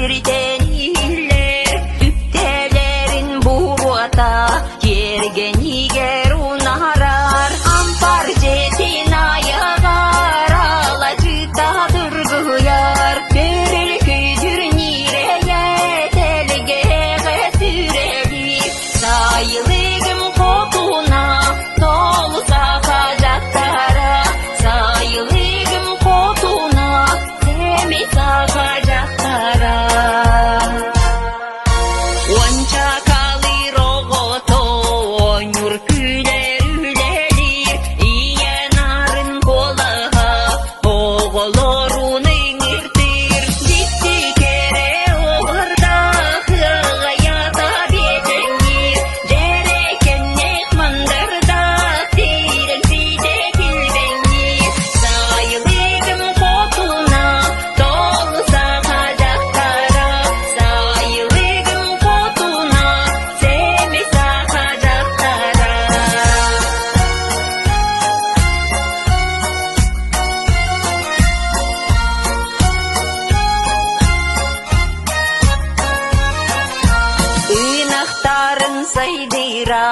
сиртэн иһиллэр Түптэлэрин буруота тиэргэнигэр унаарар Ампар дьиэтин айаҕар алаадьыта дыргыйар Төрөлкөйдүр ньирэйэ тэлгэҕэ сүүрэлиир Сайылыгым хотуна толу саха дьахтара Сайылыгым хотуна сэмэй саха дьахтара Уонча калыр оҕото оонньуур күлэр үлэлиир Ийэ нарын куолаһа оҕолорун ыҥыртыыр Дьикти кэрэ оһуордаах ыаҕайата биэтэҥниир Дьэрэкэннээх мандардаах тиирэн ситэ килбэҥниир Сайылыгым хотуна толу саха дьахтара Сайылыгым хотуна сэмэй саха дьахтара. Ынахтарын сайдыыра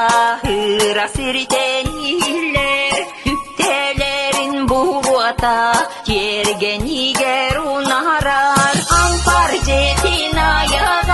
ыра сиртэн иһиллэр Түптэлэрин буруота тиэргэнигэр унаарар Ампар дьиэтин айаҕар.